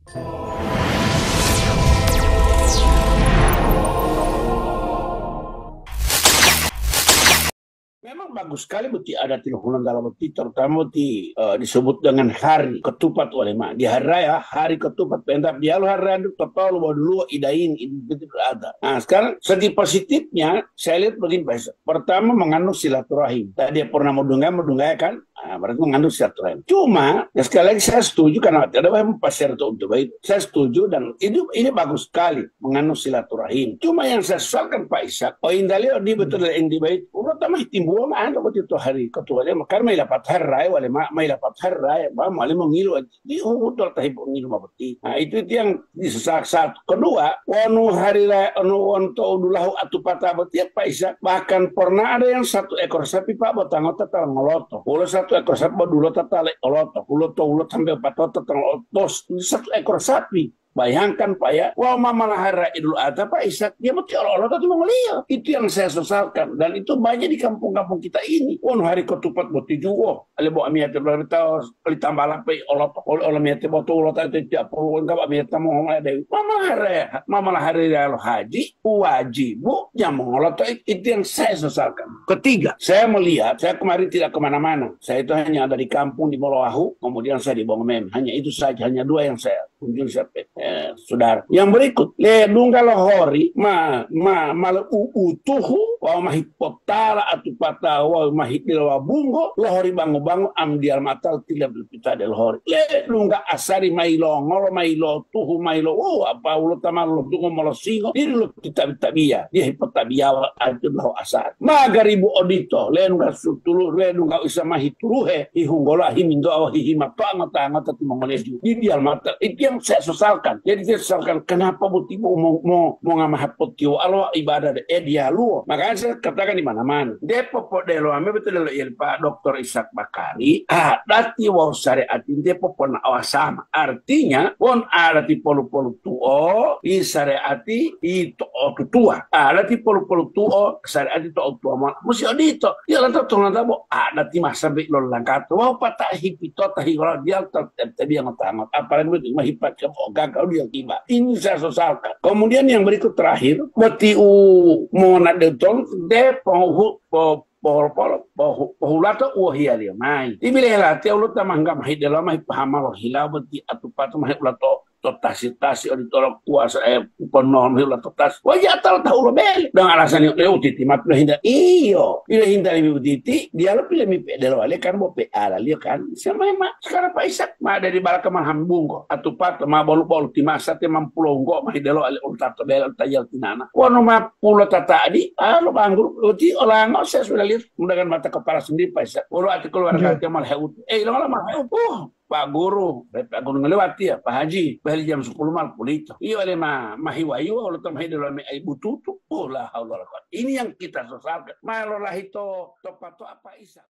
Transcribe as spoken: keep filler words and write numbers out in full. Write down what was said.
Memang bagus sekali boti adat lo Hulontalo boti, terutama boti, eh, disebut dengan hari ketupat wale ma. Di hari raya, hari ketupat, pentak diyalu hari raya totolu boduluwo idain, Idul Fitri, Idul Adha. Nah, sekarang segi positifnya, saya lihat begini, Pak Isa. Pertama, mengandung silaturahim. Tadi dia pernah mau dungai, mau dungai kan? Ah, berarti mengandung silaturahim. Cuma, ya sekali lagi saya setuju karena tidak ada yang pasir itu untuk baik. Saya setuju dan ini, ini bagus sekali mengandung silaturahim. Cuma yang saya sesalkan Pak Ishak, oh, indalio di betul yang di baik. Ulo tamah timbuwa mah anda betul hari ketua dia, karena mai lapat hari raya wale ma, mai lapat hari raya, ma, male mengilu di hutol tahi mengilu mabeti. Nah, itu, itu yang disesak satu. Kedua, wonu hari raya, wonu, wonu to udulahu atupata botiya, Pak Ishak, bahkan pernah ada yang satu ekor sapi, Pak, botangota tala ngoloto. Ulo satu ekor sapi bodulota tala oloto. Ulo to ulo sampai patota tala oloto. Satu ekor sapi. Bayangkan, Pak, ya, wau mamalahara Idul Adha, Pak Ishak, dia mesti olo-oloto timongoliyo. Itu yang saya sesalkan. Dan itu banyak di kampung-kampung kita ini. Wonu hari ketupat botijuwo, ale bo amiyate beritaos, oli tambala pe oloto, oli, oli miyate boto ulo ta itu tiap puluh, enggak amiyate mo ngomong ada. Mamalahara, mamalahara lo haji, wajibu, ya mongoloto it-, itu yang saya sesalkan. Ketiga, saya melihat, saya kemarin tidak kemana-mana. Saya itu hanya ada di kampung di Molowahu, kemudian saya di Bongomem. Hanya itu saja, hanya dua yang saya kunjungi sampai, eh, saudara. Yang berikut, ledungga lohori ma, ma, ma le utuhu, wawu ma hipotala atupata, wawu ma hidila wabunggo, lohori bangu-bangu amdiyal matal tila pita de lohori. Ledungga asari mailongolo, mailotuhu, mailo, oh, apa ulo tama lotungo molosingo, diri lo titabi-tabiya, dia hipotabiyawa aju lahu asari. Magaribu odito, ledungga sutulu, ledungga isa mahituruhe, hihunggola, himintoa, hihimatoa ngota-ngota timongoliyo. Di dial mata, itu yang saya sesalkan. Jadi saya sesalkan, kenapa boti mo, mo, mo, mo ngamaha potiyo alo ibadah de, eh, dialuwo. Makanya saya katakan di mana-mana. Depo podelo ame betul lo iya Pak Doktor Ishak Bakari, adati wawu syariat inte popona awasama. Artinya, won adati polu-polu tuo, i syariati i to-, otutua. Adati polu-polu tuo, syariati to otutua mona. Musi odito. Dia lanto tolanta bo adati masa be lo langkato. Wau pata hipito tahi wala dia ta-, ta-, tabiya ngota-ngota. Apalagi begitu mahipat ke ogang kalau dia tiba. Ini saya sesalkan. Kemudian yang berikut terakhir, boti u mona de tol, de pohu-, po-, pol-, pol-, pohu-, pohulato uwohiyaliyo mayi. Tibilehe latiya ulo ta mahangga mahi delo mahi pahama lo hilawo boti atupato mahi ulato to tasi-tasi oditolo kuwasa, eh, uponono mahi ulato tasi. Wajah atalo tahu lo bele. Dengan alasan yang, eh, utiti ma pilohinta. Iyo, pilohinta lebe utiti, dialo pile mi pe delo wale kan bo pe alaliyo kan. Sama ma, sekarang Pak Ishak, ma dari balaka ma hambunggo, atupato ma bolu-bolu ti masa te mampulo nggo mahi delo ale ultato bele tajal tinana. Wonu ma pulo tata'adi, ah, lo bangguru, uti olango saya sudah lihat menggunakan mata kepala sendiri, Pak Ishak. Wolo ati keluarga dia malah heutu. Eh, ilongala malah heutu. Uh, Pak Guru, Pak Guru ngelewati ya, Pak Haji, bali jam sepuluh malam pulito. Iyo, ale ma, mahiwayu, wolo to mahi dalam ai bututu. Oh, la haula wala quwata. Ini yang kita sesalkan. Malo lahito to pato apa Ishak.